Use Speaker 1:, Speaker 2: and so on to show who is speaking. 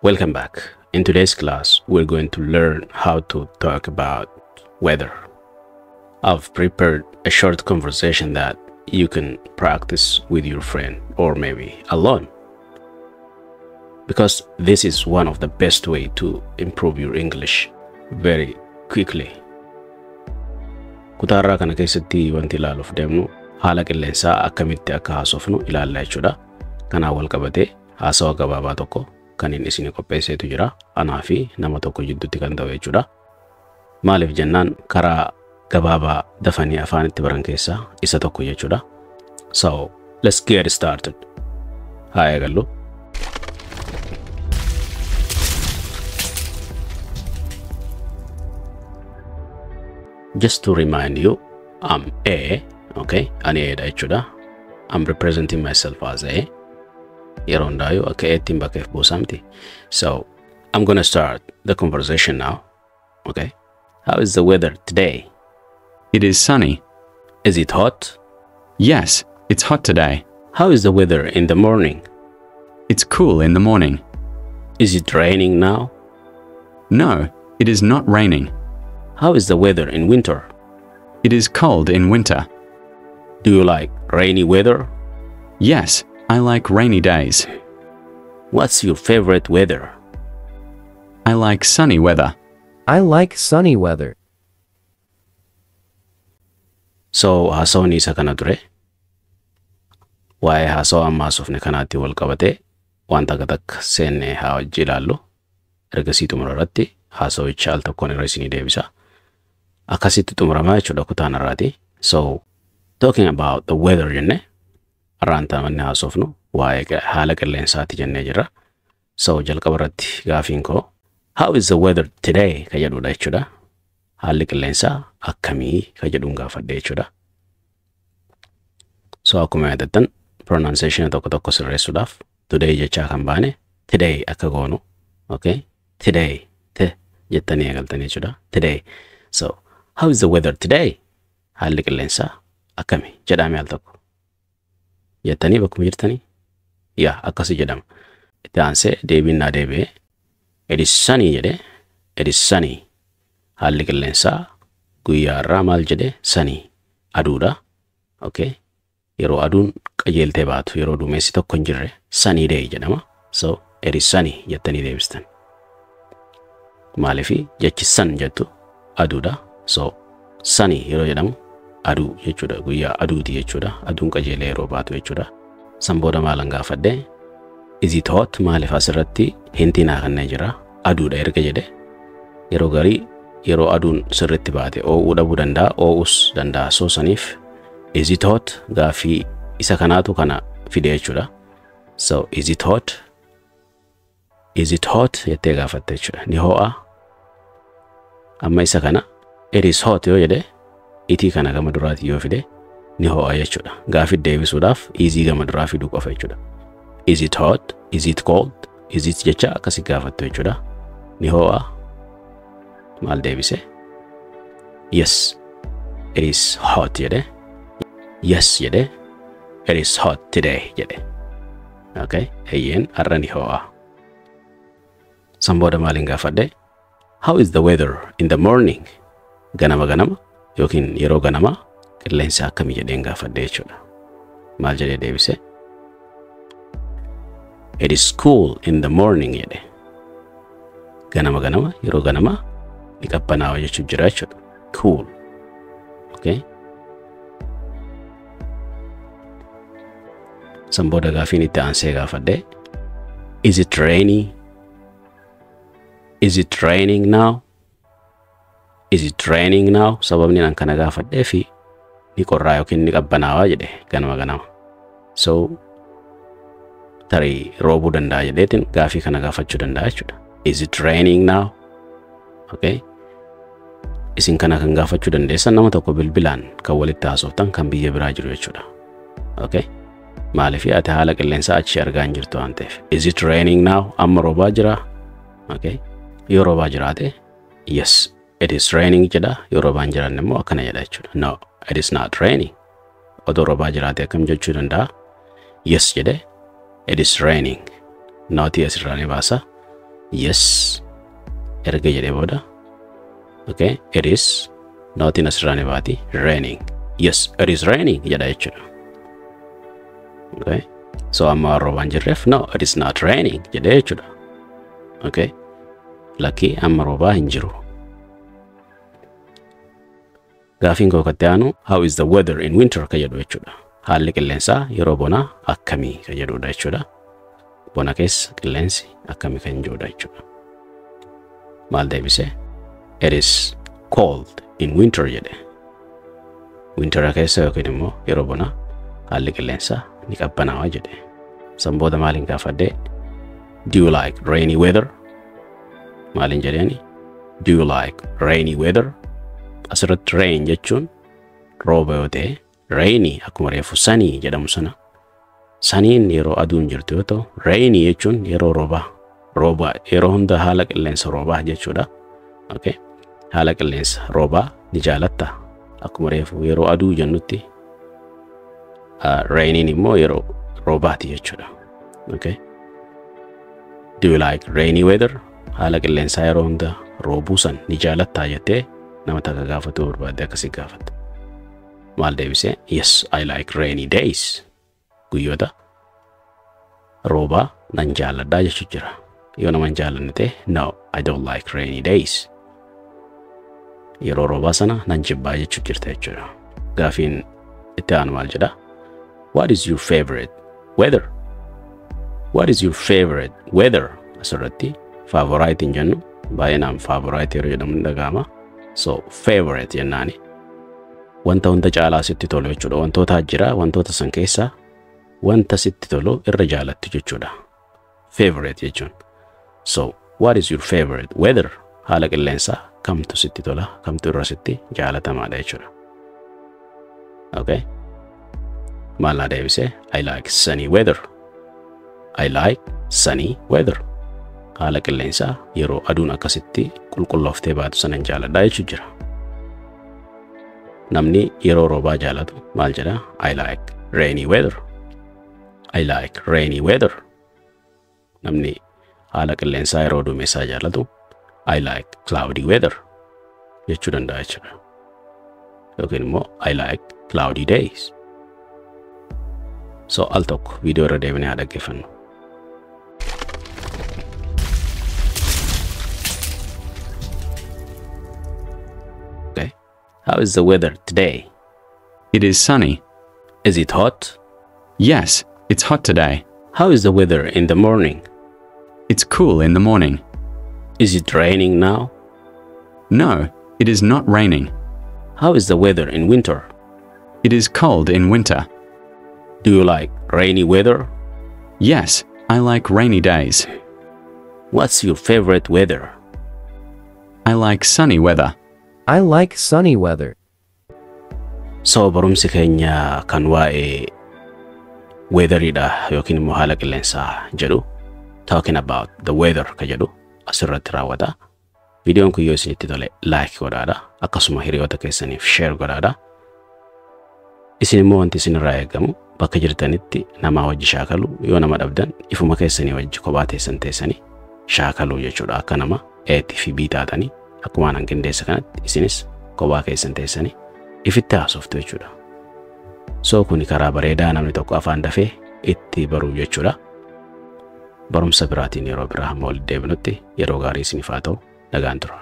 Speaker 1: Welcome back. In today's class, we're going to learn how to talk about weather. I've prepared a short conversation that you can practice with your friend or maybe alone, because this is one of the best way to improve your English very quickly. Kutaa irraa kana keessatti wanti ilaaluuf deemnu haala qilleensaa akkamitti akka haasofnu ilaalla jechuudha. Kanaan wal qabatee haasawa gabaabaa tokko kan inni isinii qopheesseetu jira. Anaa fi nama tokko jidduutti kan ta'u jechuudha. Maaliif jennaan karaa gabaabaa dafanii afaan itti baran keessaa isa tokko jechuudha. So, let's get started. Haa eegallu. Just to remind you, I'm A, okay? Ani A dha jechuudha. I'm representing myself as A. Yeroo hundaayyuu akka A'ttiin bakka if buusaa miti. So, I'm gonna start the conversation now, okay? How is the weather today?
Speaker 2: It is sunny.
Speaker 1: Is it hot?
Speaker 2: Yes, it's hot today.
Speaker 1: How is the weather in the morning?
Speaker 2: It's cool in the morning.
Speaker 1: Is it raining now?
Speaker 2: No, it is not raining.
Speaker 1: How is the weather in winter?
Speaker 2: It is cold in winter.
Speaker 1: Do you like rainy weather?
Speaker 2: Yes, I like rainy days.
Speaker 1: What's your favorite weather?
Speaker 2: I like sunny weather.
Speaker 3: I like sunny weather.
Speaker 1: So haasawni isa kana ture. Waa'ee haasawa amma haasofne kanaatti wal qabatee waan takka takka seennee haa wajji ilaallu. Ergasii xumura irratti haasawicha al tokkoon irra isinii deebisa. Akkasitti xumuramaa jechuudha kutaan irraati. So talking about the weather jenne har'aan tamanni haasofnu waa'ee haala qilleensaati jennee jirra. So jalqaba irratti gaafiin koo how is the weather today ka jedhudha jechuudha. Haalli qilleensaa akkamii ka jedhuun gaafadhe jechuudha. So akkuma yaadattan pronunciation tokko tokko sirreessuudhaaf today jechaa kan baane today akka goonu, okay? Today te jettanii eegaltanii jechuudha. Today. So how is the weather today? Haalli qilleensaa akkami jedhame al tokko jettanii bakkuma jirtanii yaa akkasi jedhama. Itti aansee deebiin naa deebi'ee it is sunny jedhee, it is sunny. Haalli qilleensaa guyyaa irraa maal jedhee, sunny aduudha. Okay? Yeroo aduun qajeeltee baatu, yeroo duumessi tokko hin jirre sunny day jedhama. So it is sunny jettanii deebistan. Maaliifi jechi sun jettu aduudha. So sunny yeroo jedhamu aduu jechuudha. Guyyaa aduuti jechuudha. Aduun qajeelee yeroo baatu jechuudha. San booda maalan gaafadhe? Is it hot? Maaliif asirratti hintii naa kennee jira. Aduudha erga jedhe. Yeroo garii yeroo aduun sirriitti baate oo'uu dhabuu danda'a, oo'uus danda'a. So saniif is it hot gaaffii isa kanaatu kana fide jechuudha. So is it hot? Is it hot jettee gaafatte jechuudha. Ni ho'a. Amma isa kana it is hot yoo jedhe itii kana gama duraati yoo fide ni ho'a jechuudha. Gaaffii deebisuudhaaf isii gama duraa fiduu qofa jechuudha. Is it hot? Is it cold? Is it jecha akkasi gaafattu jechuudha. Ni ho'a. Maal deebise? Yes, it is hot jedhe. Yes jedhe. It is hot today jedhe. Okay, eeyyeen har'a ni ho'a. San booda maaliin gaafadhe? How is the weather in the morning? Ganama ganama yookiin yeroo ganamaa qilleensa akkamii jedheen gaafadhe jechuudha. Maal jedhee deebise? It is cool in the morning jedhe. Ganama ganama yeroo ganamaa ni qabbanaa'a jechuun jira jechuudha. Cool. Okay. San booda gaafiin itti aansee gaafadhe. Is it rainy? Is it raining now? Is it raining now? Sababni an kana gaafadhee fi ni qorraa yookiin ni qabbanaawaa jedhe ganama ganama. So tarii roobuu danda'a jedheetiin gaafii kana gaafachuu danda'a jechuudha. Is it raining now? Okay. Isin kana kan gaafachuu dandeessan nama tokko bilbilaan kan walitti haasoftan kan biyya biraa jiru jechuudha. Okay. Maaliif ati haala qilleensaa achi argaa hin jirtu waan ta'eef. Is it raining now? Amma roobaa jiraa? Okay. Yoo roobaa jiraate yes, it is raining jedha. Yoo roobaa hin jiraanne immoo akkana jedha jechuudha. No, it is not raining. Otoo roobaa jiraate akkam jechuu danda'a? Yes jedhe it is raining. Nootii asirraa ni baasa. Yes erga jedhee booda, okay, it is notiin asirraa ni baati, raining. Yes, it is raining jedha jechuudha. Okay, so amma waan roobaan jirreef no, it is not raining jedhee jechuudha. Okay, lakkii amma roobaa hin jiru. Gaafiin koo katti aanu how is the weather in winter ka jedhu jechuudha. Haalli qilleensaa yeroo bonaa akkamii ka jedhudha jechuudha. Bona keessa qilleensi akkamii kan jirudha jechuudha. Maal deebisee? It is cold in winter jedhe. Wintera keessa yookiin immoo yeroo bonaa haalli qilleensaa ni qabbanaawaa jedhe. San booda maaliin gaafadhee? Do you like rainy weather? Maaliin jedheeni? Do you like rainy weather? Asirratti rain jechuun rooba yoo ta'e, rainy akkuma reefu sunny jedhamu sana. Saniin yeroo aduun jirtu yoo ta'u, rainy jechuun yeroo roobaa. Rooba yeroo hunda haala qilleensa roobaa jechuudha. Okay. Haala qilleensa roobaa ni jaalatta. Akkuma reefu yeroo aduu jennutti rainiin immoo yeroo roobaati jechuudha. Okay. Do you like rainy weather? Haala qilleensaa yeroo hunda roobuu san ni jaalattaa jettee nama takka gaafatuu barbaadde akkasii gaafatta. Maal deebisee? Yes, I like rainy days. Guyyoota roobaa nan jaalladhaa jechuu jira. Yoo nama hin jaallanne ta'e, no, I don't like rainy days. Yeroo roobaa sana nan jibbaa jechuu jirta jechuudha. Gaafiin itti aanu maal jedha? What is your favorite weather? What is your favorite weather? Asirratti favorite hin jennu, baay'inaan favorite yeroo jedhamu ni dhaga'ama. So favorite jennaani wanta hunda caalaa sitti tolu jechuudha. Wantoota jira, wantoota san keessaa wanta sitti tolu irra jaalattu jechuudha. Favorite jechuun. So what is your favorite weather? Haala qilleensaa kamtu sitti tola, kamtu irra sitti jaalatamaadha jechuudha. Okay. Maal naa deebisee? I like sunny weather. I like sunny weather. Haala qilleensaa yeroo aduun akkasitti qulqullooftee baatu sanan jaaladhaa jechuu jira. Namni yeroo roobaa jaalatu maal jedha? I like rainy weather. I like rainy weather. Namni haala qilleensaa yeroo duumessaa jaalatu I like cloudy weather jechuu danda'a jechuudha. Yookiin immoo I like cloudy days. So al tokko viidiyoo irra deebinee haa dhaggeeffannu. Okay. How is the weather today?
Speaker 2: It is sunny.
Speaker 1: Is it hot?
Speaker 2: Yes, it's hot today.
Speaker 1: How is the weather in the morning?
Speaker 2: It's cool in the morning.
Speaker 1: Is it raining now?
Speaker 2: No, it is not raining.
Speaker 1: How is the weather in winter?
Speaker 2: It is cold in winter.
Speaker 1: Do you like rainy weather?
Speaker 2: Yes, I like rainy days.
Speaker 1: What's your favorite weather?
Speaker 2: I like sunny weather.
Speaker 3: I like sunny weather.
Speaker 1: So barumsi keenya kan waa'ee weatheriidha yookiin immoo haala qilleensaa jedhu, talking about the weather ka jedhu asirratti raawwata. Viidiyoon kun yoo isinitti tole like godhaadha. Akkasuma hiriyoota keessaniif share godhaadha. Isin immoo wanti isinirraa eegamu bakka jirtanitti namaa wajji shaakalu, yoo nama dhabdan ifuma keessanii wajji kophaa teessan teessanii shaakaluu jechuudha. Akka nama A fi B taatanii akkuma aanan qindeessa kanatti isinis kophaa keessan teessanii ifitti haasoftu jechuudha. So kuni karaa bareedaa namni tokko afaan dafee itti baruu jechuudha. Barumsa biraatiin yeroo biraa hamma walitti deebinutti yeroo gaarii isiniif haa ta'u. Nagaan tura.